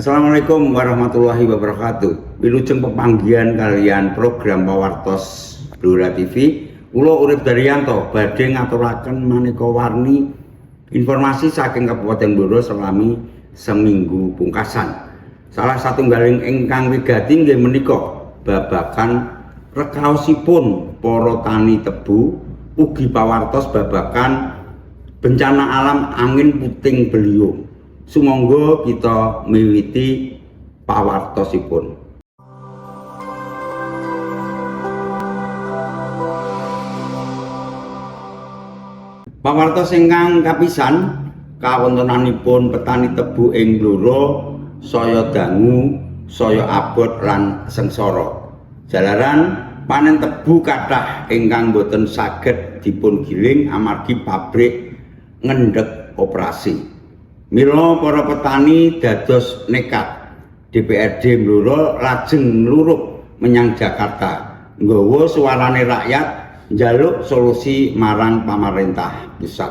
Assalamualaikum warahmatullahi wabarakatuh. Wilujeng pepanggihan kaliyan program Pawartos Blora TV. Kula Urip Daryanto badhe ngaturaken maneka warni informasi saking Kabupaten Blora selami seminggu pungkasan. Salah satunggaling ingkang wigati nggih menika babagan rekaosipun para tani tebu, ugi pawartos babagan bencana alam angin puting beliung. Sumangga kita miwiti pawartosipun. Pawartos ingkang kapisan kawontenanipun petani tebu ing Blora saya dangu, saya abot lan sengsara. Jalaran panen tebu kathah ingkang boten saged dipun giling amargi pabrik ngendheg operasi. Mila para petani dados nekat. DPRD Blora lajeng nglurug menyang Jakarta nggawa suarane rakyat njaluk solusi marang pamarentah pusat.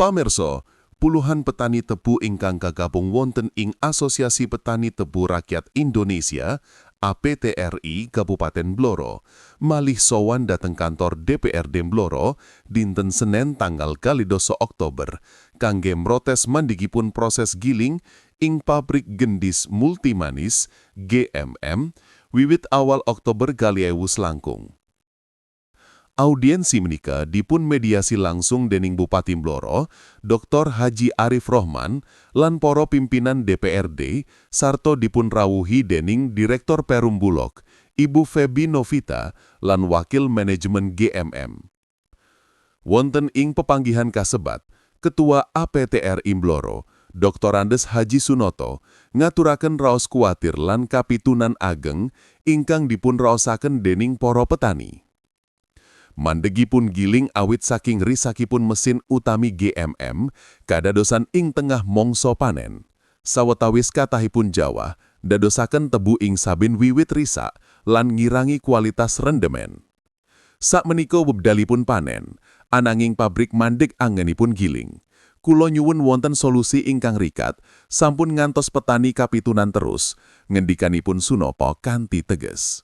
Pamirsa, puluhan petani tebu ingkang kagabung wonten ing Asosiasi Petani Tebu Rakyat Indonesia APTRI Kabupaten Blora malih sowan dhateng kantor DPRD Blora dinten Senin tanggal 22 Oktober kangge mrotes mandegipun proses giling ing pabrik Gendis Multimanis GMM wiwit awal Oktober 2000 langkung. Audiensi menika dipun mediasi langsung dening Bupati Blora, Dr. Haji Arif Rohman, lan para pimpinan DPRD, sarta dipun rawuhi dening Direktur Perum Bulog, Ibu Feby Novita, lan Wakil Manajemen GMM. Wonten ing pepanggihan kasebat, Ketua APTRI Blora, Drs. Haji Sunoto, ngaturaken raos kuatir lan kapitunan ageng ingkang dipun raosaken dening para petani. Mandegipun giling awit saking risakipun mesin utami GMM kadadosan ing tengah mangsa panen. Sawetawis kathahipun jawah, dadosaken tebu ing sabin wiwit risak lan ngirangi kualitas rendemen. Sakmenika wekdalipun panen, ananging pabrik mandeg anggenipun giling. Kulo nyuwun wonten solusi ingkang rikat, sampun ngantos petani kapitunan terus, ngendikanipun Sunopo kanthi teges.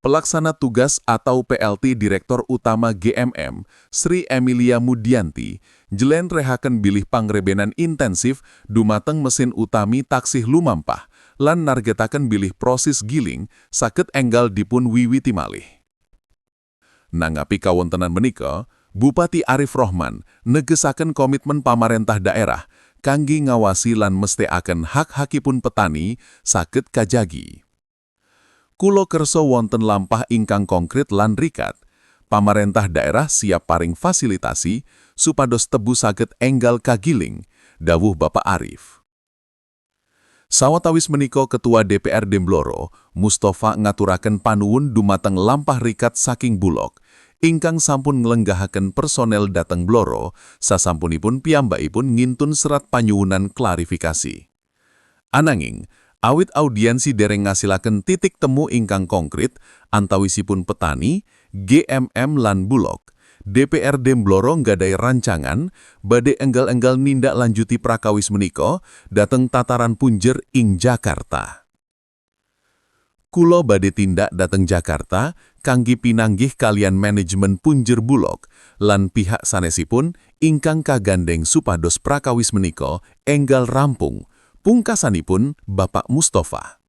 Pelaksana Tugas atau PLT Direktur Utama GMM, Sri Emilia Mudianti, njlentrehaken bilih pangrebenan intensif dumateng mesin utami taksih lumampah lan nargetaken bilih proses giling saged enggal dipun wiwiti malih. Nanggapi kawontenan menika, Bupati Arif Rohman negesaken komitmen pamarentah daerah kangge ngawasi lan mestekaken hak-hakipun petani saged kajagi. Kulo kersa wonten lampah ingkang konkret lan rikat. Pamarentah daerah siap paring fasilitasi supados tebu saged enggal kagiling, dawuh Bapak Arif. Sawetawis menika, Ketua DPRD Blora, Mustofa, ngaturaken panuwun dumateng lampah rikat saking Bulog ingkang sampun nglenggahaken personel dhateng Blora sasampunipun piyambakipun ngintun serat panyuwunan klarifikasi. Ananging, awit audiensi dereng ngasilaken titik temu ingkang konkret antawisipun petani, GMM lan Bulog, DPRD Blora nggadahi rancangan badhe enggal-enggal nindak lanjuti prakawis menika dhateng tataran punjer ing Jakarta. Kulo badhe tindak dhateng Jakarta kangge pinanggih kaliyan manajemen punjer Bulog lan pihak sanesipun ingkang kagandheng supados prakawis menika enggal rampung. Pungkasanipun Bapak Mustafa.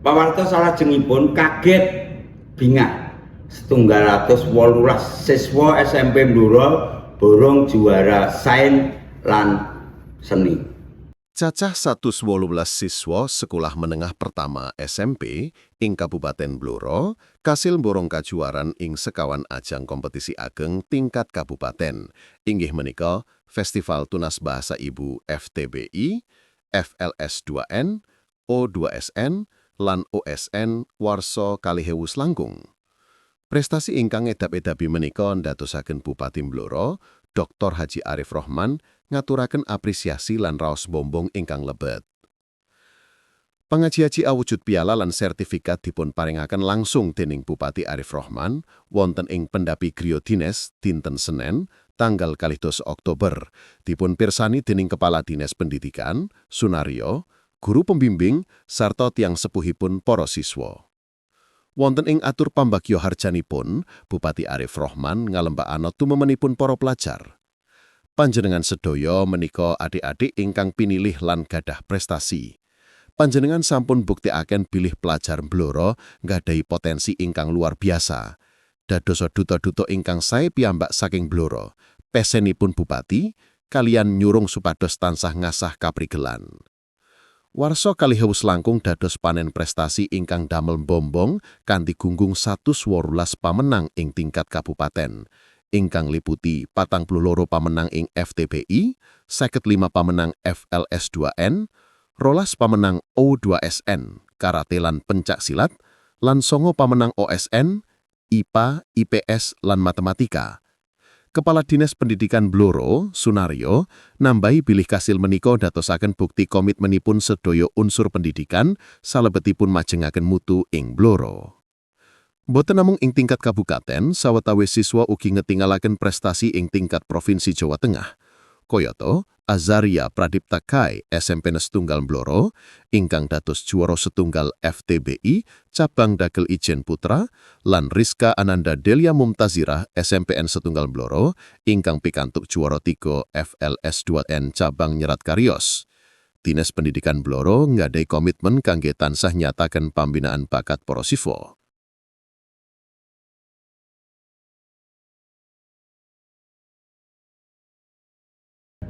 Pawarta salajengipun kaget bingah 118 siswa SMP Blora borong juara sains lan seni. Cacah 118 siswa sekolah menengah pertama SMP ing Kabupaten Blora kasil mborong kajuaran ing sekawan ajang kompetisi ageng tingkat kabupaten, inggih menika Festival Tunas Bahasa Ibu FTBI, FLS 2N, O2SN, lan OSN warsa 2000 langkung. Prestasi ingkang ngedap-edapi menika ndadosaken Bupati Blora, Dr. Haji Arif Rohman, ngaturaken apresiasi lan raos bombong ingkang lebet. Pangaji-aji awujud piala lan sertifikat dipun paringaken langsung dening Bupati Arif Rohman wonten ing pendapi Griya Dines dinten Senen tanggal 12 Oktober, dipun pirsani dening Kepala Dinas Pendidikan Sunario, guru pembimbing, sarta tiyang sepuhipun para siswa. Wonten ing atur pambagya harjanipun, Bupati Arif Rohman ngalembakana tumemenipun para pelajar. Panjenengan sedaya menika adik-adik ingkang pinilih lan gadah prestasi. Panjenengan sampun buktekaken bilih pelajar Blora nggadahi potensi ingkang luar biasa. Dadosa duta-duta ingkang sae piyambak saking Blora. Pesenipun Bupati, kaliyan nyurung supados tansah ngasah kaprigelan. Warsa 2000 langkung dados panen prestasi ingkang damel bombong kanthi gunggung 118 pamenang ing tingkat kabupaten, ingkang liputi 42 pamenang ing FTBI, 55 pamenang FLS 2N, 12 pamenang O2SN, karate lan pencak silat, lan 9 pamenang OSN, IPA, IPS, lan matematika. Kepala Dinas Pendidikan Blora, Sunario, nambahi bilih kasil menika dadosaken bukti komitmenipun sedaya unsur pendidikan salebetipun majengaken mutu ing Blora. Boten namung ing tingkat kabupaten, sawetawis siswa ugi ngetingalaken prestasi ing tingkat Provinsi Jawa Tengah. Koyoto, Azaria Pradipta Kai SMP Setunggal Blora, ingkang dados juara setunggal FTBI cabang dagel Ijen Putra, lan Rizka Ananda Delia Mumtazirah SMPN Setunggal Blora, ingkang pikantuk juara 3 FLS 2N cabang nyerat cariyos. Dinas Pendidikan Blora nggadahi komitmen kangge tansah nyataken pambinaan bakat para siswa.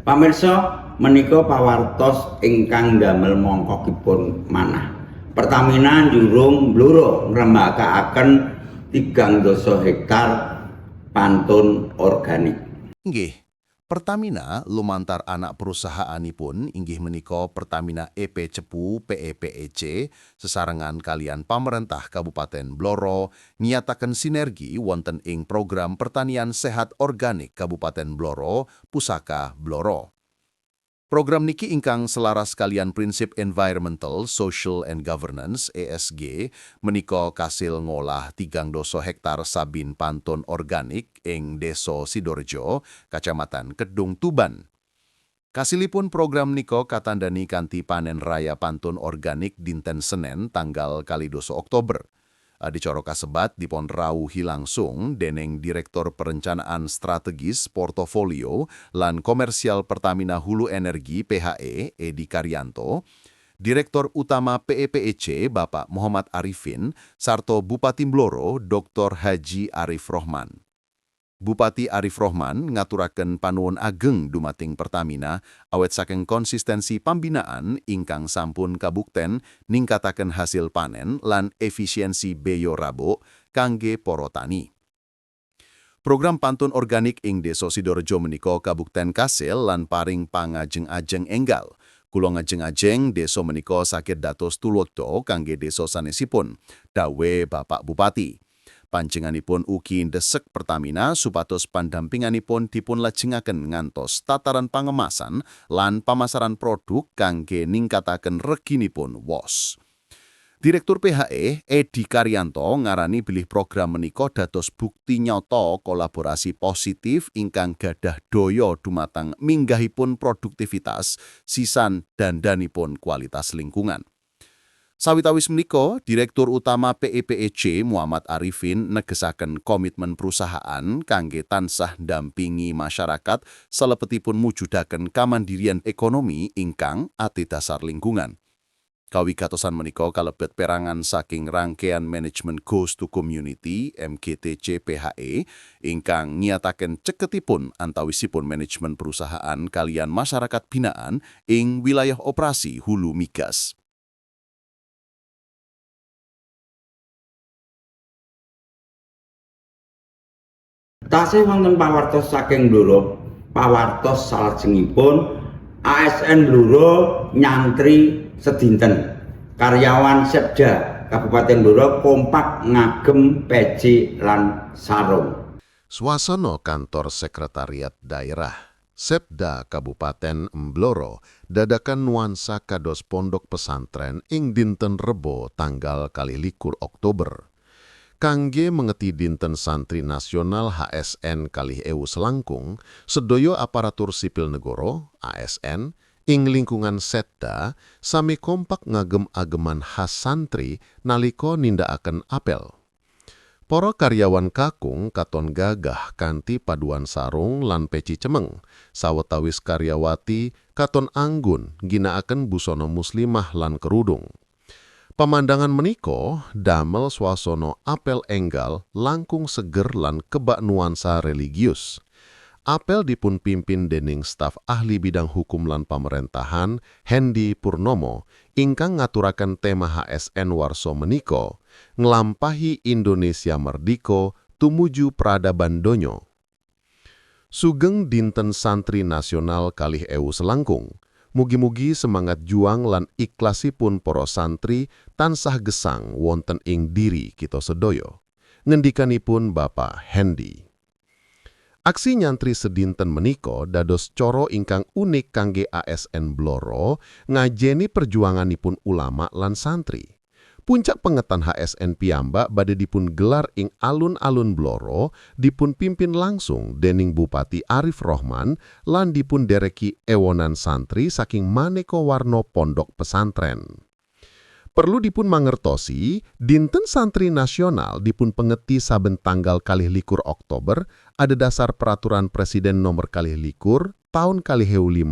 Pamirsa, menika pawartos ingkang ndamel mongkokipun manah. Pertamina njurung Blora ngrembakakaken 30 hektar pantun organik. Nggih, Pertamina lumantar anak perusahaanipun inggih menika Pertamina EP Cepu PEPEC sesarengan kaliyan pamerentah Kabupaten Blora nyataken sinergi wonten ing program pertanian sehat organik Kabupaten Blora Pusaka Blora. Program niki ingkang selaras kaliyan prinsip Environmental, Social and Governance ESG menika kasil ngolah 30 hektar sabin pantun organik ing Desa Sidorejo, Kacamatan Kedung Tuban. Kasilipun program nika katandani kanthi panen raya pantun organik dinten Senen tanggal 12 Oktober. Adicara kasebat dipun rawuhi langsung dening Direktur Perencanaan Strategis Portofolio lan Komersial Pertamina Hulu Energi PHE Edi Karyanto, Direktur Utama PEPEC Bapak Muhammad Arifin, sarta Bupati Blora Dr. Haji Arif Rohman. Bupati Arif Rohman ngaturaken panuwun ageng dumateng Pertamina awet saking konsistensi pambinaan ingkang sampun kabukten ningkataken hasil panen lan efisiensi beyo rabuk kangge para tani. Program pantun organik ing Desa Sidorejo menika kabukten kasil lan paring pangajeng-ajeng enggal. Kula ngajeng-ajeng desa menika saged dados tuladha kangge desa sanesipun, dawuhe Bapak Bupati. Panjenenganipun ugi ndesek Pertamina supados pandampinganipun dipun lajengaken ngantos tataran pangemasan lan pamasaran produk kangge ningkataken reginipun wos. Direktur PHE Edi Karyanto ngarani bilih program menika dados bukti nyata kolaborasi positif ingkang gadah daya dumateng minggahipun produktivitas sisan dandanipun kualitas lingkungan. Sawetawis menika, Direktur Utama PEPEC Muhammad Arifin negesaken komitmen perusahaan kangge tansah ndampingi masyarakat salebetipun mujudaken kamandirian ekonomi ingkang adhedhasar lingkungan. Kawigatosan menika kalebet perangan saking rangkaian Management Goes to Community MGTC PHE ingkang ngiyataken ceketipun antawisipun manajemen perusahaan kaliyan masyarakat binaan ing wilayah operasi hulu migas. Tasih wonten pawartos saking Blora, pawartos salajengipun ASN Blora nyantri sedinten. Karyawan Setda Kabupaten Blora kompak ngagem peci lan sarung. Swasana kantor Sekretariat Daerah Setda Kabupaten Blora dadakan nuansa kados pondok pesantren ing dinten Rebo tanggal 22 Oktober. Kangge mengeti dinten santri nasional HSN 20 selangkung, sedaya aparatur sipil negara ASN ing lingkungan Setda sami kompak ngagem ageman khas santri nalika nindakaken apel. Para karyawan kakung katon gagah kanthi paduan sarung lan peci cemeng, sawetawis karyawati katon anggun ginakaken busana muslimah lan kerudung. Pemandangan menika damel swasana apel enggal langkung seger lan kebak nuansa religius. Apel dipun pimpin dening staf ahli bidang hukum lan pamerintahan Hendi Purnomo ingkang ngaturaken tema HSN warsa menika nglampahi Indonesia Merdika tumuju peradaban donya. Sugeng dinten santri nasional 20 selangkung. Mugi-mugi semangat juang lan ikhlasipun para santri tansah gesang wonten ing diri kita sedaya. Ngendikanipun Bapak Hendi. Aksi nyantri sedinten menika dados cara ingkang unik kangge ASN Blora ngajeni perjuanganipun ulama lan santri. Puncak pengetan HSN piyambak badhe dipun gelar ing alun-alun Blora dipun pimpin langsung dening Bupati Arif Rohman lan dipun dereki ewonan santri saking maneka warna pondok pesantren. Perlu dipun mangertosi, Dinten Santri Nasional dipun pengeti saben tanggal 22 Oktober adhedhasar Peraturan Presiden nomor 22 tahun 2015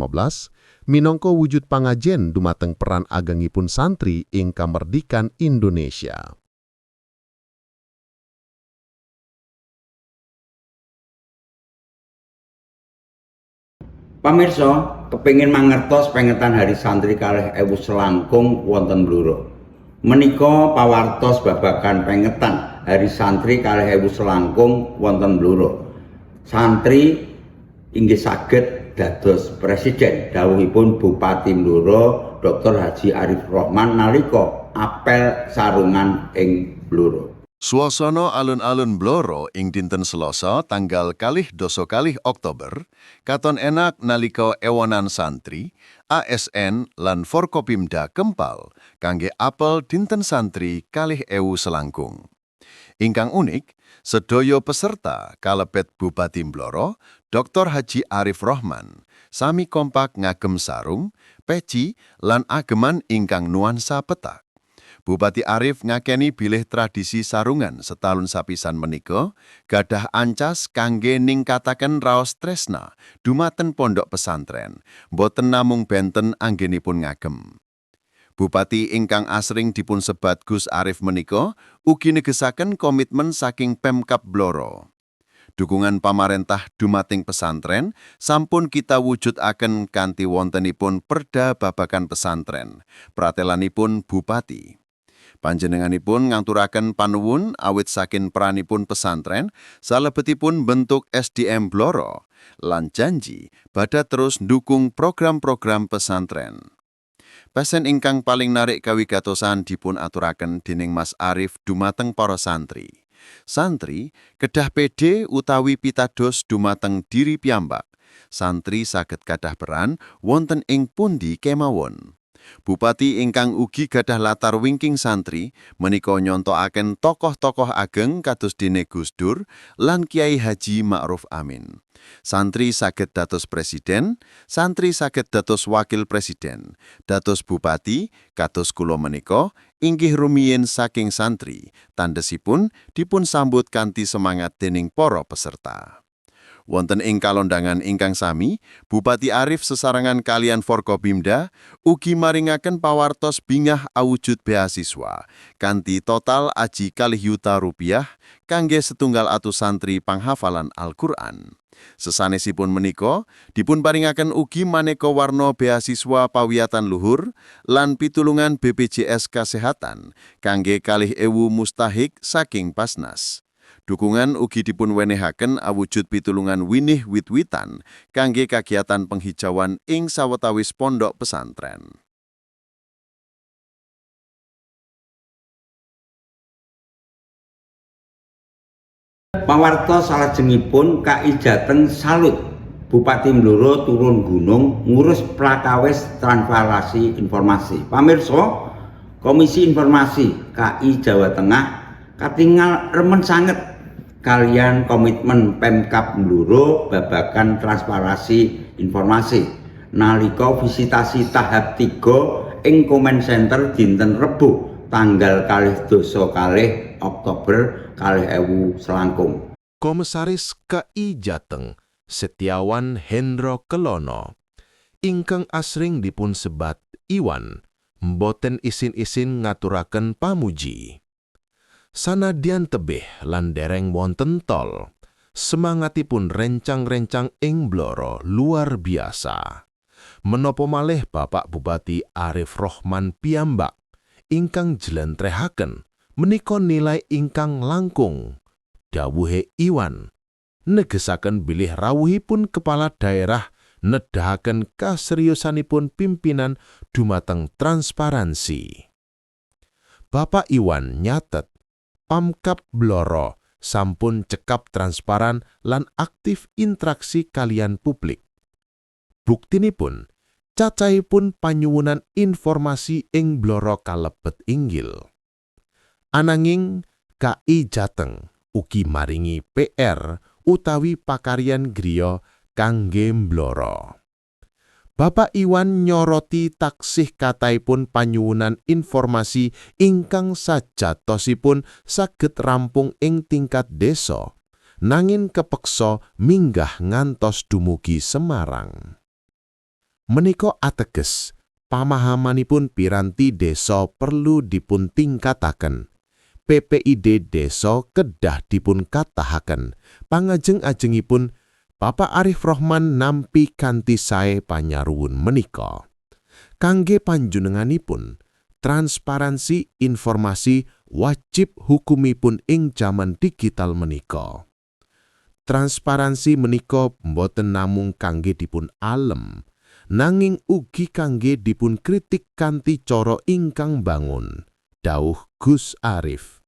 minangka wujud pangajen dumateng peran agengipun santri ing kamerdikan Indonesia. Pamirsa, kepingin mangertos pengetan Hari Santri 20 selangkung wonten Blora. Menika pawartos babagan pengetan Hari Santri 20 selangkung wonten Blora. Santri inggih saged dados presiden, dawuhipun Bupati Blora Dr. Haji Arif Rohman nalika apel sarungan ing Blora. Suasana alun-alun Blora ing dinten Selasa tanggal 22 Oktober katon enak nalika ewonan santri, ASN lan Forkopimda kempal kangge apel dinten santri 20 selangkung. Ingkang unik, sedaya peserta kalebet Bupati Blora, Dr. Haji Arif Rohman, sami kompak ngagem sarung, peci, lan ageman ingkang nuansa petak. Bupati Arif ngakeni bilih tradisi sarungan setahun sapisan menika gadah ancas kangge ningkataken raos tresna dumateng pondok pesantren, boten namung benten anggenipun ngagem. Bupati ingkang asring dipun sebat Gus Arif menika ugi negesaken komitmen saking Pemkab Blora. Dukungan pamarentah dumateng pesantren sampun kita wujudaken kanthi wontenipun Perda babagan pesantren, pratelanipun Bupati. Panjenenganipun ngaturaken panuwun awit saking peranipun pesantren salebetipun bentuk SDM Blora lan janji badhe terus ndukung program-program pesantren. Pesen ingkang paling narik kawigatosan dipun aturaken dening Mas Arif dumateng para santri. Santri kedah pede utawi pitados dumateng diri piyambak. Santri saged kadah peran wonten ing pundi kemawon. Bupati ingkang ugi gadah latar wingking santri menika nyontohaken tokoh-tokoh ageng kados dene Gus Dur lan Kiai Haji Ma'ruf Amin. Santri saged dados presiden, santri saged dados wakil presiden, dados bupati kados kula menika inggih rumiyin saking santri, tandesipun dipun sambut kanthi semangat dening para peserta. Wonten ing kalondangan ingkang sami, Bupati Arif sesarengan kalian Forkopimda ugi maringaken pawartos bingah awujud beasiswa kanthi total aji Rp2 yuta kangge 100 santri panghafalan Al-Qur'an. Sesanesipun menika dipun paringaken ugi maneka warna beasiswa pawiyatan luhur lan pitulungan BPJS Kesehatan kangge 2.000 mustahik saking Baznas. Dukungan ugi dipun wenehaken awujud pitulungan winih wit-witan kangge kagiatan penghijauan ing sawetawis pondok pesantren. Pawarta salajengipun KI Jateng salut Bupati Blora turun gunung ngurus prakawis transparansi informasi. Pamirsa, Komisi Informasi KI Jawa Tengah katingal remen sanget kalian komitmen Pemkab Blora babagan transparansi informasi nalika visitasi tahap 3 ing Command Center dinten Rebo tanggal 22 Oktober 2000 selangkung. Komisaris KI Jateng Setiawan Hendro Kelono ingkang asring dipun sebat Iwan mboten isin-isin ngaturaken pamuji. Sanadyan tebih lan dereng wonten tol, semangatipun rencang-rencang ing Blora luar biasa. Menapa malih Bapak Bupati Arif Rohman piyambak ingkang jlentrehaken menika nilai ingkang langkung. Dawuhe Iwan negesaken bilih rawuhipun kepala daerah nedahaken kaseriusanipun pimpinan dumateng transparansi. Bapak Iwan nyatet Pemkab Blora sampun cekap transparan lan aktif interaksi kalian publik. Buktinipun, cacahipun panyuwunan informasi ing Blora kalebet inggil. Ananging KI Jateng ugi maringi PR utawi pakaryan griya kangge Blora. Bapak Iwan nyoroti taksih kathahipun panyuwunan informasi ingkang sajatosipun saged rampung ing tingkat desa, nanging kepeksa minggah ngantos dumugi Semarang. Menika ateges pamahamanipun piranti desa perlu dipun tingkataken. PPID desa kedah dipun katahaken. Pangajeng-ajengipun Bapak Arif Rohman nampi kanthi sae panyaruwun menika. Kangge panjenenganipun, transparansi informasi wajib hukumipun ing jaman digital menika. Transparansi menika mboten namung kangge dipun alem, nanging ugi kangge dipun kritik kanthi cara ingkang bangun. Dawuh Gus Arif.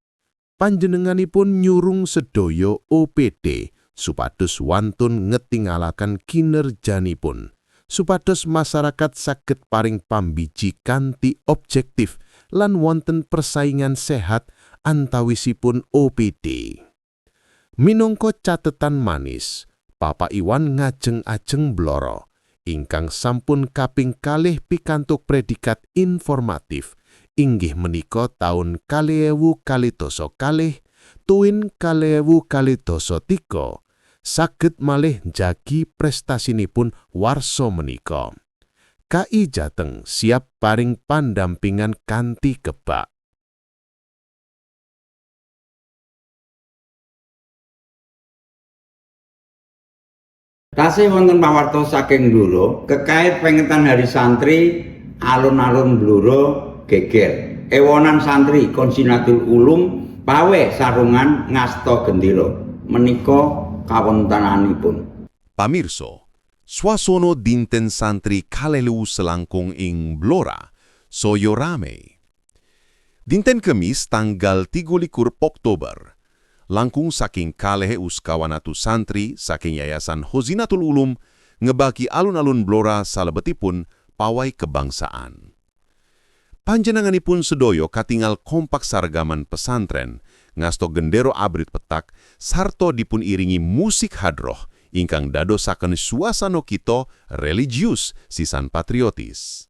Panjenenganipun nyurung sedaya OPD supados wantun ngetingalaken kinerjanipun, supados masyarakat saged paring pambiji kanthi objektif lan wonten persaingan sehat antawisipun OPD. Minangka catetan manis, Bapak Iwan ngajeng-ajeng Blora ingkang sampun kaping kalih pikantuk predikat informatif inggih menika taun 2022 tuwin 2023 saged malih njagi prestasinipun warsa menika. KI Jateng siap paring pandampingan kanthi kebak. Tasih wonten pawarta saking Blora kekait pengetan Hari Santri alun-alun Blora geger. Ewonan santri Konsiatul Ulum pawe sarungan ngasta gendera. Menika kawontenanipun. Pamirsa, swasana dinten santri 2.000 selangkung ing Blora, saya rame. Dinten Kemis tanggal 23 Oktober, langkung saking 2.400 santri saking Yayasan Khozinatul Ulum ngebaki alun-alun Blora salebetipun pawai kebangsaan. Panjenenganipun sedoyo katingal kompak saragaman pesantren, ngasto gendero abrit petak, sarto dipun iringi musik hadroh, ingkang dadosaken suasana kita religius sisan patriotis.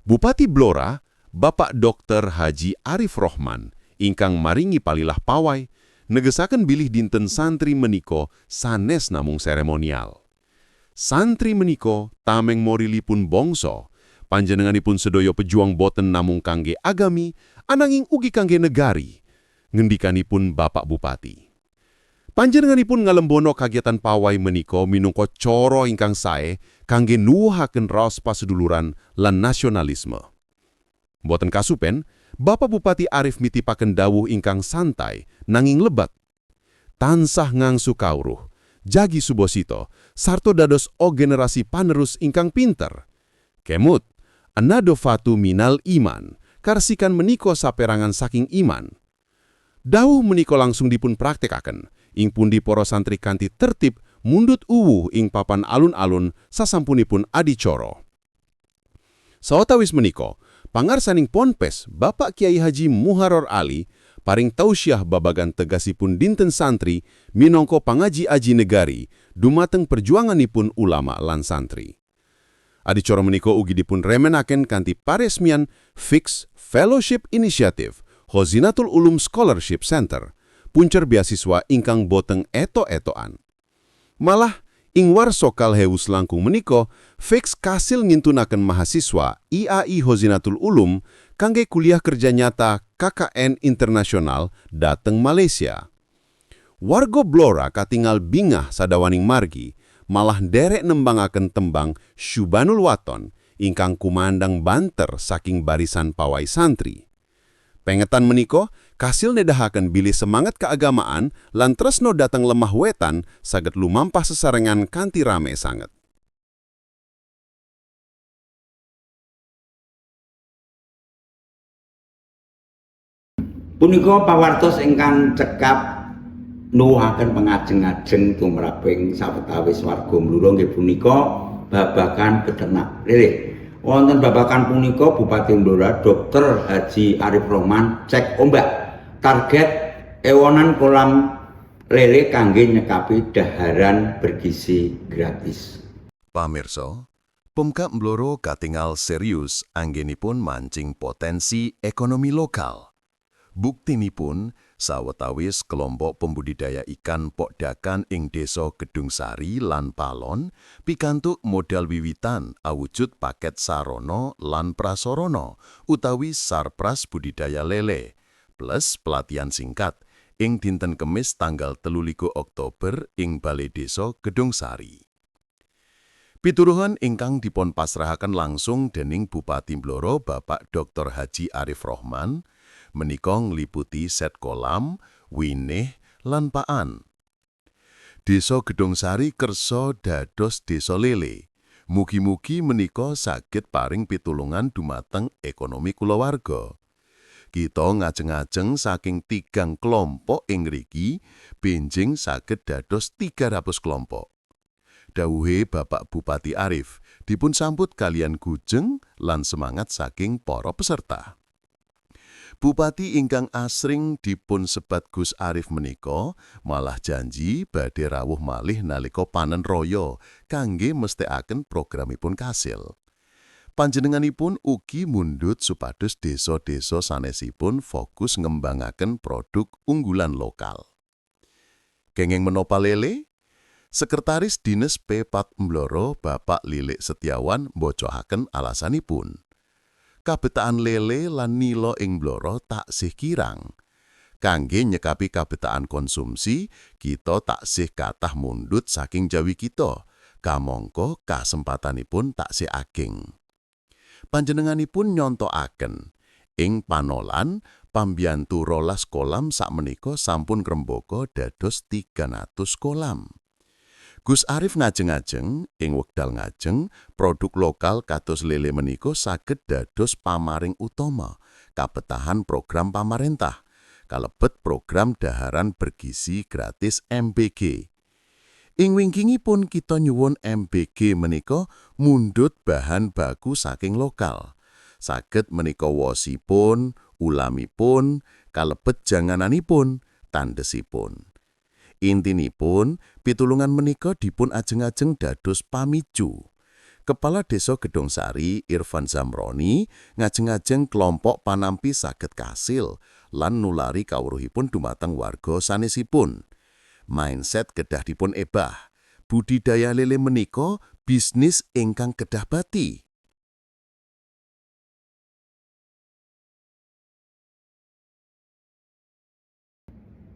Bupati Blora, Bapak Dr. Haji Arif Rohman, ingkang maringi palilah pawai, negesaken bilih dinten santri meniko sanes namung seremonial. Santri meniko tameng morilipun bongso, panjenenganipun sedoyo pejuang boten namung kangge agami, ananging ugi kangge negari, ngendikanipun Bapak Bupati. Panjenenganipun ngalembono kagiatan pawai meniko minangka coro ingkang sae kangge nuwuhaken raos paseduluran lan nasionalisme. Boten kasupen, Bapak Bupati Arif mitipaken dawuh ingkang santai nanging lebat. Tansah ngangsu kawruh, jagi subosito, sarto dados o generasi panerus ingkang pinter. Kemut, an-nadhofatu minal iman, karsikan meniko saperangan saking iman. Dawuh meniko langsung dipun praktekaken, ing pundi poro santri kanthi tertib mundut uwuh ing papan alun-alun sasampunipun adicara. Sawetawis meniko, pangarsaning Ponpes Bapak Kiai Haji Muharror Ali paring tausiah babagan tegasipun dinten santri minangka pangaji-aji negari dumateng perjuanganipun ulama lan santri. Adicara menika ugi dipun remenaken kanthi paresmian Fix Fellowship Initiative Khozinatul Ulum Scholarship Center, puncer beasiswa ingkang boten eto-etoan. Malah ing warso 2.000 langkung meniko, Fix kasil ngintunaken mahasiswa IAI Khozinatul Ulum kangge kuliah kerja nyata KKN internasional dateng Malaysia. Warga Blora katingal bingah sadawaning margi, malah nderek nembangaken tembang Syubanul Waton ingkang kumandang banter saking barisan pawai santri. Pengetan meniko kasil nedahaken bilih semangat keagamaan lan tresno dateng lemah wetan saged lumampah sesarengan kanthi rame sanget. Punika pawartos ingkang cekap nuwuhaken pengajeng-ajeng tumraping sawetawis warga Blora nggih punika babagan beternak lele. Wonten babagan punika Bupati Blora Dr. Haji Arif Rohman cek ombak target ewonan kolam lele kangge nyekapi daharan bergizi gratis. Pamirsa, Pemkab Blora katingal serius anggenipun mancing potensi ekonomi lokal. Buktinipun, sawetawis kelompok pembudidaya ikan Pokdakan ing Desa Gedungsari lan Palon pikantuk modal wiwitan awujud paket sarana lan prasarana utawi sarpras budidaya lele plus pelatihan singkat ing dinten Kemis tanggal 23 Oktober ing Balai Desa Gedungsari. Pituruhan ingkang dipun pasrahaken langsung dening Bupati Blora Bapak Dr. Haji Arif Rohman menika ngliputi set kolam, winih, lan paan. Desa Gedungsari kersa dados desa lele. Mugi-mugi menika saged paring pitulungan dumateng ekonomi kulawarga. Kita ngajeng-ajeng saking tigang kelompok ing ngriki, benjing saged dados 300 kelompok. Dawuhe Bapak Bupati Arif dipun sambut kaliyan gujeng lan semangat saking para peserta. Bupati ingkang asring dipun sebat Gus Arif menika malah janji badhe rawuh malih nalika panen raya kangge mesthekaken programipun kasil. Panjenenganipun ugi mundhut supados desa-desa sanesipun fokus ngembangaken produk unggulan lokal. Kenging menapa lele? Sekretaris Dinas P4 Blora Bapak Lilik Setiawan mbocohaken alasanipun. Kabetaan lele lan nila ing Blora taksih kirang. Kangge nyekapi kabetaan konsumsi, kita taksih kathah mundhut saking jawi kita. Kamangka kasempatanipun taksih ageng. Panjenenganipun nyontohaken ing Panolan pambiyantu 12 kolam sakmenika sampun ngrembaka dados 300 kolam. Gus Arif ngajeng-ajeng ing wekdal ngajeng produk lokal kados lele menika saged dados pamaring utama kabetahan program pamarentah. Kalebet program daharan bergizi gratis MBG. Ing wingkingipun kita nyuwun MBG menika mundhut bahan baku saking lokal. Saged menika wosipun, ulamipun, kalebet jangananipun, tandesipun. Intinipun, pitulungan menika dipun ajeng-ajeng dados pamicu. Kepala Desa Gedongsari Irfan Zamroni ngajeng-ajeng kelompok panampi saged kasil lan nulari kawruhipun dumateng warga sanesipun. Mindset kedah dipun ebah. Budidaya lele menika bisnis ingkang kedah bati.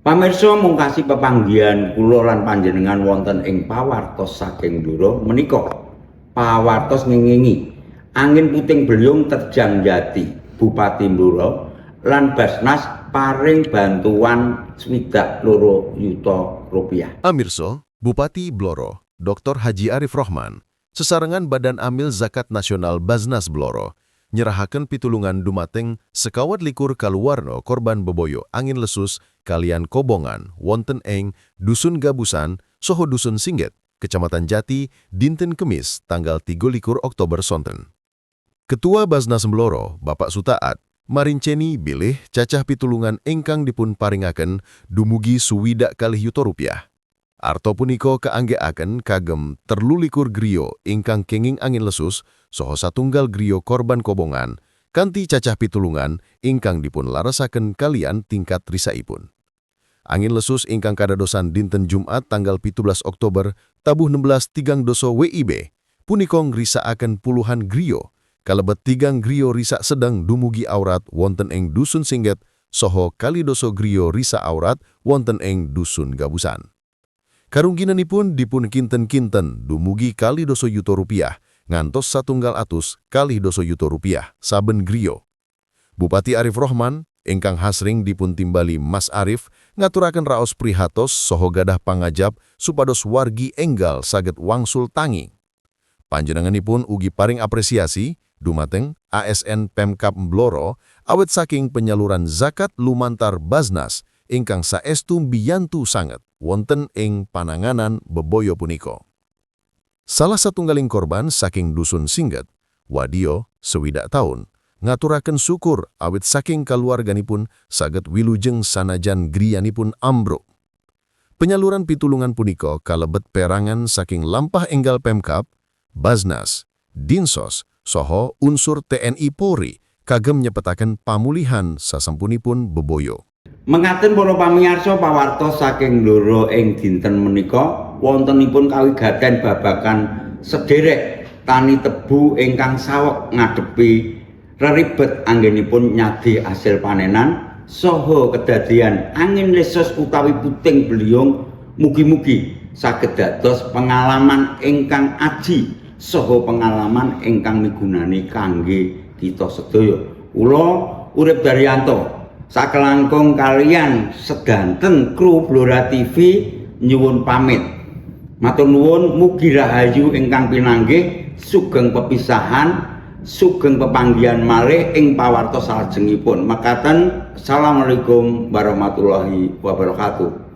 Pamirsa, mungkasi pepanggihan kula lan panjenengan wonten ing pawartos saking Blora menika. Pawartos ngengingi angin puting beliung terjang jati, Bupati Blora lan Baznas paring bantuan Rp62 yuta. Amirso, Bupati Blora, Dr. Haji Arief Rohman, sesarengan Badan Amil Zakat Nasional Baznas Blora, nyerahaken pitulungan dumateng 24 kaluwarga korban beboyo angin lesus kaliyan kobongan wonten ing Dusun Gabusan, Soho Dusun Singget, Kecamatan Jati, dinten Kemis, tanggal 23 Oktober sonten. Ketua Baznas Blora, Bapak Sutaat, marinceni bilih cacah pitulungan ingkang dipun paringaken dumugi Rp62 yuta. Arto punika kaanggeaken kagem 23 griya ingkang kenging angin lesus saha satunggal griya korban kobongan kanthi cacah pitulungan ingkang dipun larasaken kaliyan tingkat risaipun. Angin lesus ingkang kadadosan dinten Jumat tanggal 17 Oktober tabuh 16.30 WIB punika ngrisakaken puluhan griya, kalebet tigang griya risak sedang dumugi awrat wonten ing Dusun Singget saha 12 griya risak awrat wonten ing Dusun Gabusan. Karungginanipun dipun kinten-kinten dumugi Rp12 yuta ngantos Rp122 yuta saben griya. Bupati Arief Rohman ingkang hasring dipun timbali Mas Arif ngaturaken raos prihatos saha gadah pangajap supados wargi enggal saged wangsul tangi. Panjenenganipun ugi paring apresiasi dumateng ASN Pemkab Blora awit saking penyaluran zakat lumantar Baznas ingkang saestu mbiyantu sanget wonten ing pananganan beboyo punika. Salah satunggaling korban saking Dusun Singget, Wadio, 60 taun, ngaturaken syukur awit saking kaluarganipun saged wilujeng sanajan griyanipun ambruk. Penyaluran pitulungan punika kalebet perangan saking lampah enggal Pemkab, Baznas, Dinsos, saha unsur TNI Polri kagem nyepetaken pamulihan sasampunipun beboyo. Mengaten para pamirsa, pawartos saking Blora ing dinten menika wontenipun kawigaten babagan sederek tani tebu ingkang saweg ngadepi reribet anggenipun nyade asil panenan saha kedadian angin lesus utawi puting beliung. Mugi-mugi saged dados pengalaman ingkang aji saha pengalaman ingkang migunani kangge kita sedaya. Kula Urip Daryanto sakelangkung kaliyan sedanten kru Blora TV nyuwun pamit. Matur nuwun, mugi rahayu ingkang pinanggih, sugeng pepisahan, sugeng pepanggihan malih ing pawartos salajengipun. Makaten, assalamualaikum warahmatullahi wabarakatuh.